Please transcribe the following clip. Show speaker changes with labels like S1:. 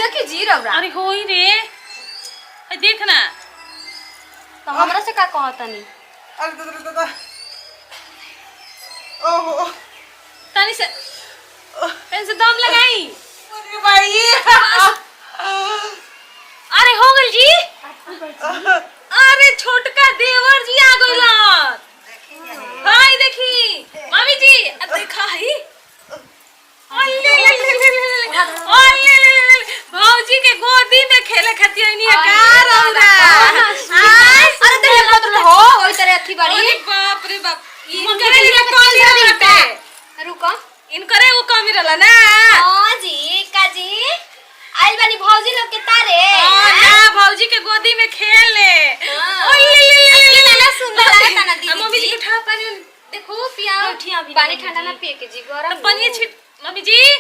S1: देखी जी रौरा।
S2: अरे होई रे, है देख ना।
S1: तो हमरा से का कहतनी?
S3: अरे दादा रे दादा, ओहो।
S2: तनी से तनी से दम लगाई।
S3: अरे भाई।
S2: अरे हो गइल जी। अरे छोटका देवर जी आ गइल। हाय देखी मामी जी, अब देखा ही। अल्ले ले ले ले ले ले, अल्ले ले ले ले, भौजी के गोदी में खेले खातिर आइनी है का रौरा?
S1: अरे तो ये पत्र हो ओई तरह अथी बड़ी।
S2: अरे बाप रे बाप, इनकरे एगो कमी रहला।
S1: रुको।
S2: इनकरे एगो कमी रहला ना।
S1: हां जी, काजी आइल बानी भौजी लोग के तारे।
S2: हाँ ना, भौजी के गोदी में खेल ले।
S1: हाँ।
S2: ओए ले ले ले ले ले।
S1: कितना सुंदर लागता ना दीदी
S2: आ, मम्मी जी
S1: जी।
S2: उठा पानी, देखो पिया।
S1: पानी ठंडा ना पिए के जी, गरम।
S2: पानी छीट मम्मी जी।